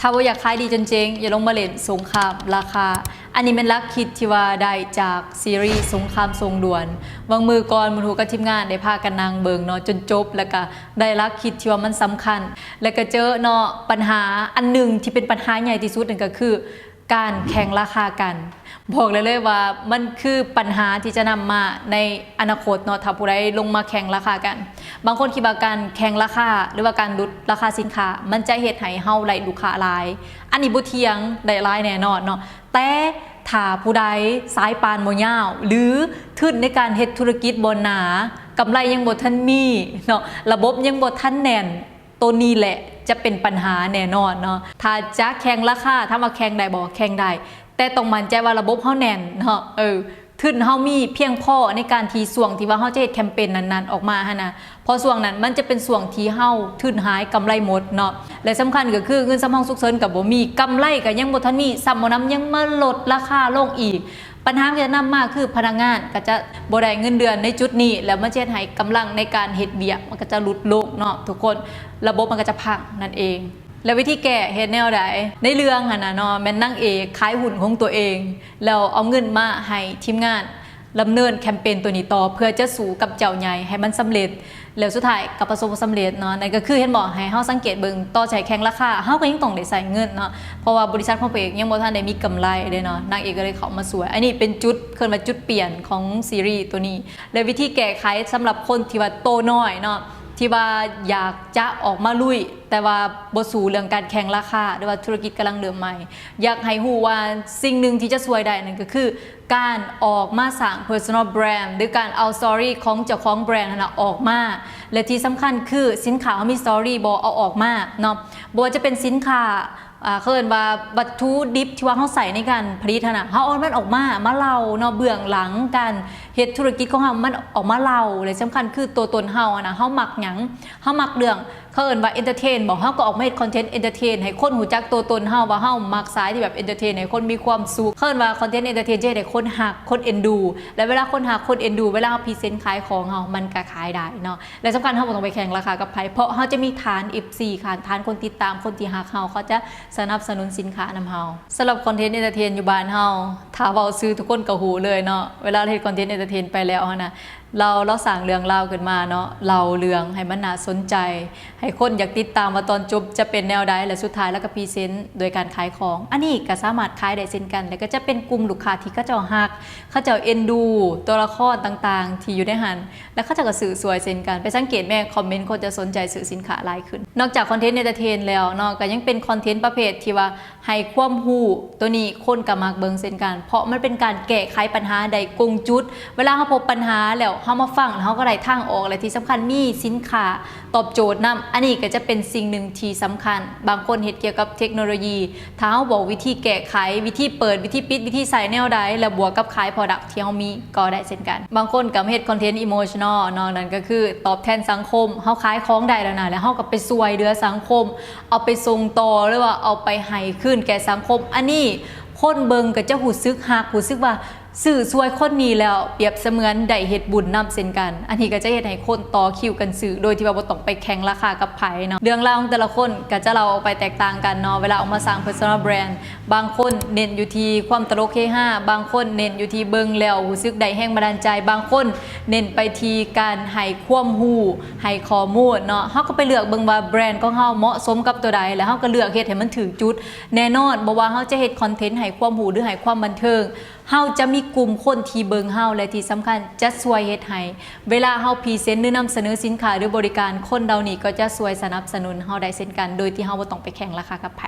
ຖ້າບໍ່ຢາກຂາຍດີຈົນເຈັງ, ຢ່າລົງມາຫຼິ້ນສົງຄາມລາຄາ. ອັນນີ້ແມ່ນຫຼັກຄິດທີ່ວ່າໄດ້ຈາກຊີຣີສົງຄາມສົ່ງດ່ວນ. ຫວ່າງມື້ກ່ອນ ບຸນຮູ້ກັບທີມງານໄດ້ພາກັນນັ່ງເບິ່ງເນາະ ຈົນຈົບ ແລ້ວກະໄດ້ຫຼັກຄິດທີ່ວ່າມັນສຳຄັນ ແລ້ວກະເຈີເນາະ ປັນຫາອັນໜຶ່ງທີ່ເປັນປັນຫາໃຫຍ່ທີ່ສຸດນັ້ນກະຄື ການແຂ່ງລາຄາກັນ. ບອກໄດ້ເລີຍວ່າມັນຄືປັນຫາທີ່ຈະນຳມາໃນອະນາຄົດເນາະ ຖ້າຜູ້ໃດລົງມາແຂ່ງລາຄາກັນ. ບາງຄົນຄິດວ່າການແຂ່ງລາຄາ ຫຼືວ່າການຫຼຸດລາຄາສິນຄ້າ ມັນຈະເຮັດໃຫ້ເຮົາໄດ້ລູກຄ້າຫຼາຍ. ອັນນີ້ບໍ່ທ່ຽງ, ໄດ້ຫຼາຍແນ່ນອນເນາະ. ແຕ່ຖ້າຜູ້ໃດສາຍປານບໍ່ຍາວ ຫຼືທຶນໃນການເຮັດທຸລະກິດບໍ່ໜາ, ກຳໄລຍັງບໍ່ທັນມີເນາະ, ລະບົບຍັງບໍ່ທັນແໜ້ນ, ໂຕນີ້ແຫຼະຈະເປັນປັນຫາແນ່ນອນເນາະ. ຖ້າຈະແຂ່ງລາຄາ, ຖາມວ່າແຂ່ງໄດ້ບໍ່? ແຂ່ງໄດ້, ແຕ່ຕ້ອງໝັ້ນໃຈວ່າລະບົບເຮົາແໜ້ນເນາະ, ເອີ ທຶນເຮົາມີພຽງພໍໃນການທີ່ ຊ່ວງທີ່ວ່າເຮົາຈະເຮັດແຄມເປນນັ້ນໆອອກມາຫັ້ນນະ, ເພາະຊ່ວງນັ້ນມັນຈະເປັນຊ່ວງທີ່ເຮົາທຶນຫາຍກຳໄລໝົດເນາະ. ແລະສຳຄັນກໍຄືເງິນສຳຮອງສຸກເສີນກໍບໍ່ມີ, ກຳໄລກໍຍັງບໍ່ທັນມີ, ຊ້ຳບໍ່ນຳຍັງມາລົດລາຄາລົງອີກ. ບັນຫາທີ່ຈະນຳມາຄືພະນັກງານກໍຈະບໍ່ໄດ້ເງິນເດືອນໃນຈຸດນີ້ ແລ້ວມັນຈະເຮັດໃຫ້ກຳລັງໃນການເຮັດວຽກມັນກໍຈະຫຼຸດລົງເນາະທຸກຄົນ, ລະບົບມັນກໍຈະພັງນັ້ນເອງ. ແລ້ວວິທີແກ້ເຮັດແນວໃດ? ໃນເລື່ອງຫັ້ນນະເນາະ ແມ່ນນາງເອກຂາຍຫຸ້ນຂອງຕົວເອງ ແລ້ວເອົາເງິນມາໃຫ້ທີມງານດຳເນີນແຄມເປນຕົວນີ້ຕໍ່ ເພື່ອຈະສູ້ກັບເຈົ້າໃຫຍ່ໃຫ້ມັນສຳເລັດ. ແລ້ວສຸດທ້າຍກໍປະສົບຜົນສຳເລັດເນາະ. ນັ້ນກໍຄື ເຫັນບໍ່ ໃຫ້ເຮົາສັງເກດເບິ່ງ ຕໍ່ໃຫ້ແຂ່ງລາຄາ ເຮົາກໍຍັງຕ້ອງໄດ້ໃຊ້ເງິນເນາະ, ເພາະວ່າບໍລິສັດຂອງພະເອກຍັງບໍ່ທັນໄດ້ມີກຳໄລເດ້ເນາະ, ນາງເອກກໍເລີຍເຂົ້າມາຊ່ວຍ. ອັນນີ້ເປັນຈຸດ ເອີ້ນວ່າຈຸດປ່ຽນຂອງຊີຣີຕົວນີ້. ແລະວິທີແກ້ໄຂສຳລັບຄົນທີ່ວ່າໂຕນ້ອຍເນາະ ທີ່ວ່າຢາກຈະອອກມາລຸຍ ແຕ່ວ່າບໍ່ສູ້ເລື່ອງການແຂ່ງລາຄາ ຫຼືວ່າທຸລະກິດກຳລັງເລີ່ມໃໝ່, ຢາກໃຫ້ຮູ້ວ່າສິ່ງໜຶ່ງທີ່ຈະຊ່ວຍໄດ້ນັ້ນກໍຄື ການອອກມາສ້າງ personal brand ຫຼືການເອົາ story ຂອງເຈົ້າຂອງແບຣນຫັ້ນນະອອກມາ ແລະທີ່ສຳຄັນຄືສິນຄ້າເຮົາມີ story ບໍ່ ເອົາອອກມາເນາະ. ບໍ່ວ່າຈະເປັນສິນຄ້າ ອ່າ ເຂົາເອີ້ນວ່າວັດຖຸດິບທີ່ວ່າເຮົາໃຊ້ໃນການຜະລິດຫັ້ນນະ ເຮົາເອົາມັນອອກມາ ມາເລົ່າເນາະ ເບື້ອງຫຼັງການເຮັດທຸລະກິດຂອງເຮົາ ມັນອອກມາເລົ່າ ແລະສຳຄັນຄືຕົວຕົນເຮົາຫັ້ນນະ ເຮົາມັກຫຍັງ ເຮົາມັກເລື່ອງ ເຂົາເອີ້ນວ່າ entertain ບໍ ເຮົາກໍອອກມາເຮັດຄອນເທັນ entertain ໃຫ້ຄົນຮູ້ຈັກຕົວຕົນເຮົາ ວ່າເຮົາມັກສາຍທີ່ແບບ entertain ໃຫ້ຄົນມີຄວາມສຸກ. ເຂົາເອີ້ນວ່າຄອນເທັນ entertain ຈະເຮັດໃຫ້ຄົນຮັກ ຄົນເອັນດູ ແລະເວລາຄົນຮັກຄົນເອັນດູ ເວລາເຮົາພຣີເຊັນຂາຍຂອງເຮົາ ມັນກໍຂາຍໄດ້ເນາະ. ແລະສຳຄັນ ເຮົາບໍ່ຕ້ອງໄປແຂ່ງລາຄາກັບໃຜ ເພາະເຮົາຈະມີຖານ ເອັຟຊີ ຖານຄົນຕິດຕາມ ຄົນທີ່ຮັກເຮົາ ເຂົາຈະສະໜັບສະໜູນສິນຄ້ານຳເຮົາ. ສຳລັບຄອນເທັນ entertain ຢູ່ບ້ານເຮົາ ຖ້າເວົ້າຊື່ທຸກຄົນກໍຮູ້ເລີຍເນາະ, ເວລາເຮົາເຮັດຄອນເທັນ entertain ໄປແລ້ວຫັ້ນນະ ລາວ ລາວສ້າງເລື່ອງລາວຂຶ້ນມາເນາະ, ເລົ່າເລື່ອງໃຫ້ມັນໜ້າສົນໃຈ ໃຫ້ຄົນຢາກຕິດຕາມວ່າຕອນຈົບຈະເປັນແນວໃດ ແລະສຸດທ້າຍລາວກໍພຣີເຊັນໂດຍການຂາຍຂອງ. ອັນນີ້ກໍສາມາດຂາຍໄດ້ເຊັ່ນກັນ ແລະກໍຈະເປັນກຸ່ມລູກຄ້າທີ່ເຂົາເຈົ້າຮັກ, ເຂົາເຈົ້າເອັນດູຕົວລະຄອນຕ່າງໆທີ່ຢູ່ໃນຫັ້ນ ແລະເຂົາເຈົ້າກໍຊື້ຊ່ວຍເຊັ່ນກັນ. ໄປສັງເກດແມ້ ຄອມເມັນຄົນຈະສົນໃຈຊື້ສິນຄ້າຫຼາຍຂຶ້ນ. ນອກຈາກຄອນເທັນ entertain ແລ້ວເນາະ ກໍຍັງເປັນຄອນເທັນປະເພດທີ່ວ່າ ໃຫ້ຄວາມຮູ້ ໂຕນີ້ຄົນກໍມັກເບິ່ງເຊັ່ນກັນ ເພາະມັນເປັນການແກ້ໄຂບັນຫາໄດ້ກົງຈຸດ. ເວລາເຮົາພົບບັນຫາແລ້ວ ເຮົາມາຟັງ ເຮົາກໍໄດ້ທາງອອກ ແລະທີ່ສຳຄັນມີສິນຄ້າຕອບໂຈດນຳ. ອັນນີ້ກໍຈະເປັນສິ່ງໜຶ່ງທີ່ສຳຄັນ. ບາງຄົນເຮັດກ່ຽວກັບເທັກໂນໂລຢີ ຖ້າເຮົາບອກວິທີແກ້ໄຂ ວິທີເປີດ ວິທີປິດ ວິທີໃຊ້ແນວໃດ ແລ້ວບວກກັບຂາຍ product ທີ່ເຮົາມີ ກໍໄດ້ເຊັ່ນກັນ. ບາງຄົນກໍມາເຮັດຄອນເທັນ emotional ເນາະ, ນັ້ນກໍຄືຕອບແທນສັງຄົມ. ເຮົາຂາຍຂອງໄດ້ແລ້ວນະ ແລ້ວເຮົາກໍໄປຊ່ວຍເຫຼືອສັງຄົມ ເອົາໄປສົ່ງຕໍ່ ຫຼືວ່າເອົາໄປໃຫ້ຄືນແກ່ສັງຄົມ. ອັນນີ້ຄົນເບິ່ງກໍຈະຮູ້ສຶກຮັກ ຮູ້ສຶກວ່າຊື້ຊ່ວຍຄົນນີ້ແລ້ວ ປຽບສະເໝືອນໄດ້ເຮັດບຸນນຳເຊັ່ນກັນ. ອັນນີ້ກໍຈະເຮັດໃຫ້ຄົນຕໍ່ຄິວກັນຊື້ ໂດຍທີ່ວ່າບໍ່ຕ້ອງໄປແຂ່ງລາຄາກັບໃຜເນາະ. ເລື່ອງລາວຂອງແຕ່ລະຄົນກໍຈະເລົ່າອອກໄປແຕກຕ່າງກັນເນາະ ເວລາອອກມາສ້າງ personal brand. ບາງຄົນເນັ້ນຢູ່ທີ່ຄວາມຕະຫຼົກເຮຮາ, ບາງຄົນເນັ້ນຢູ່ທີ່ເບິ່ງແລ້ວຮູ້ສຶກໄດ້ແຮງບັນດານໃຈ, ບາງຄົນເນັ້ນໄປທີ່ການໃຫ້ຄວາມຮູ້ ໃຫ້ຂໍ້ມູນເນາະ. ເຮົາກໍໄປເລືອກເບິ່ງວ່າແບຣນຂອງເຮົາເໝາະສົມກັບຕົວໃດ ແລ້ວເຮົາກໍເລືອກເຮັດໃຫ້ມັນຖືກຈຸດ. ແນ່ນອນ ບໍ່ວ່າເຮົາຈະເຮັດຄອນເທັນໃຫ້ຄວາມຮູ້ ຫຼື ໃຫ້ຄວາມບັນເທີງ, ເຮົາຈະມີກຸ່ມຄົນທີ່ເບິ່ງເຮົາ ແລະທີ່ສຳຄັນຈະຊ່ວຍເຮັດໃຫ້ເວລາເຮົາພຣີເຊັນ ຫຼື ນຳສະເໜີສິນຄ້າ ຫຼື ບໍລິການ, ຄົນເຫຼົ່ານີ້ກໍຈະຊ່ວຍສະໜັບສະໜູນເຮົາໄດ້ເຊັ່ນກັນ ໂດຍທີ່ເຮົາບໍ່ຕ້ອງໄປແຂ່ງລາຄາກັບໃຜ.